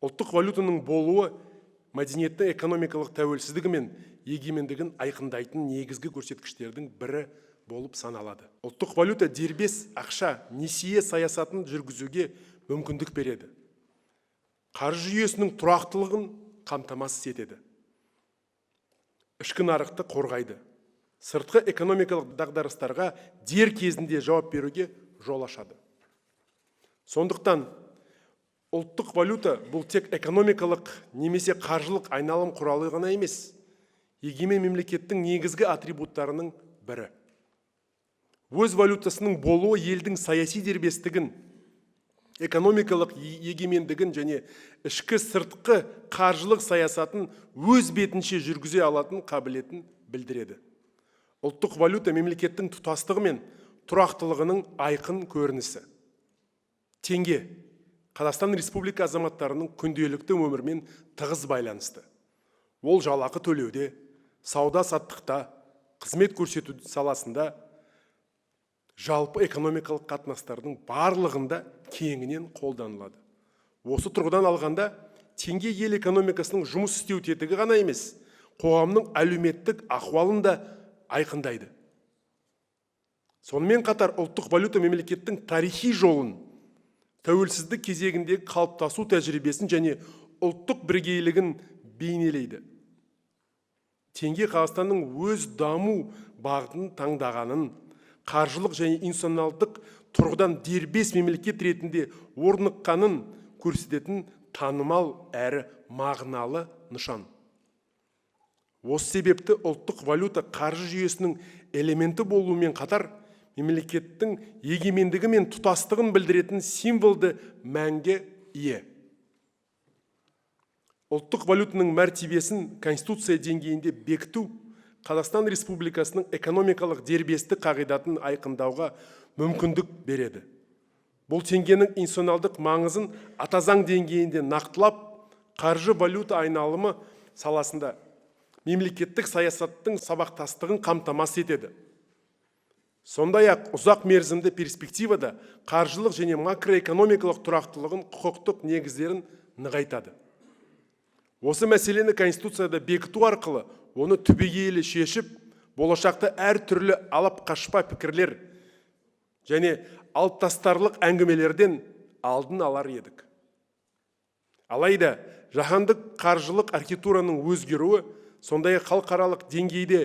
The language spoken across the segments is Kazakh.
Ұлттық валютаның болуы мәдениеттің экономикалық тәуелсіздігі мен егемендігін айқындайтын негізгі көрсеткіштердің бірі болып саналады. Ұлттық валюта дербес ақша, несие саясатын жүргізуге мүмкіндік береді. Қаржы жүйесінің тұрақтылығын қамтамасыз етеді. Ішкі нарықты қорғайды. Сыртқы экономикалық дағдарыстарға дер кезінде жауап беруге жол ашады. Сондықтан ұлттық валюта бұл тек экономикалық немесе қаржылық айналым құралы ғана емес, егемен мемлекеттің негізгі атрибуттарының бірі. Өз валютасының болуы елдің саяси дербестігін, экономикалық егемендігін және ішкі, сыртқы қаржылық саясатын өз бетінше жүргізе алатын қабілетін білдіреді. Ұлттық валюта мемлекеттің тұтастығы мен тұрақтылығының айқын көрінісі. Теңге Қазақстан Республика азаматтарының күнделікті өмірімен тығыз байланысты. Ол жалақы төлеуде, сауда саттықта, қызмет көрсету саласында, жалпы экономикалық қатынастардың барлығында кеңінен қолданылады. Осы тұрғыдан алғанда, теңге ел экономикасының жұмыс істеу тетігі ғана емес, қоғамның әлеуметтік ахуалын да айқындайды. Сонымен қатар ұлттық валюта мемлекеттің тарихи жолын, тәуелсіздік кезегіндегі қалыптасу тәжірибесін және ұлттық бірегейлігін бейнелейді. Теңге Қазақстанның өз даму бағытын таңдағанын, қаржылық және институционалдық тұрғыдан дербес мемлекет ретінде орныққанын көрсететін танымал әрі мағыналы нышан. Осы себепті ұлттық валюта қаржы жүйесінің элементі болуымен қатар мемлекеттің егемендігі мен тұтастығын білдіретін символды мәнге ие. Ұлттық валютаның мәртебесін Конституция деңгейінде бекіту Қазақстан Республикасының экономикалық дербестік қағидатын айқындауға мүмкіндік береді. Бұл теңгенің институционалдық маңызын ата заң деңгейінде нақтылап, қаржы валюта айналымы саласында мемлекеттік саясаттың сабақтастығын қамтамасыз етеді. Сондай-ақ ұзақ мерзімді перспективада қаржылық және макроэкономикалық тұрақтылығын құқықтық негіздерін нығайтады. Осы мәселені Конституцияда бекіту арқылы оны түбегейлі шешіп, болашақта әртүрлі алып қашпа пікірлер және алып тастарлық әңгімелерден алдын алар едік. Алайда жаһандық қаржылық архитектураның өзгеруі, сондай-ақ халықаралық деңгейде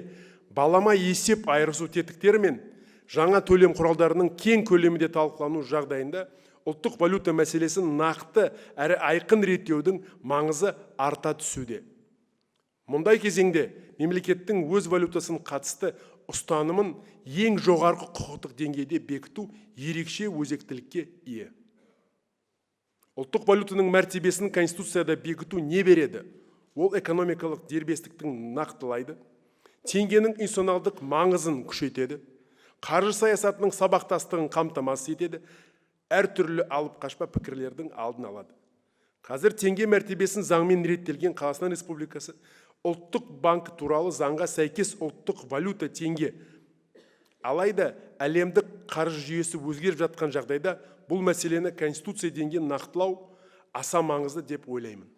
балама есеп айырысу тетіктері мен жаңа төлем құралдарының кең көлемде талқылану жағдайында ұлттық валюта мәселесін нақты әрі айқын реттеудің маңызы арта түсуде. Мұндай кезеңде мемлекеттің өз валютасын қатысты ұстанымын ең жоғарғы құқықтық деңгейде бекіту ерекше өзектілікке ие. Ұлттық валютаның мәртебесін Конституцияда бекіту не береді? Ол экономикалық дербестіктің нақтылайды, теңгенің институционалдық маңызын күшейтеді, қаржы саясатының сабақтастығын қамтамасыз етеді, әртүрлі алып қашпа пікірлердің алдын алады. Қазір теңге мәртебесін заңмен реттелген Қазақстан Республикасы Ұлттық банк туралы заңға сәйкес ұлттық валюта теңге. Алайда әлемдік қаржы жүйесі өзгеріп жатқан жағдайда бұл мәселені Конституция деңгейін нақтылау аса маңызды деп ойлаймын.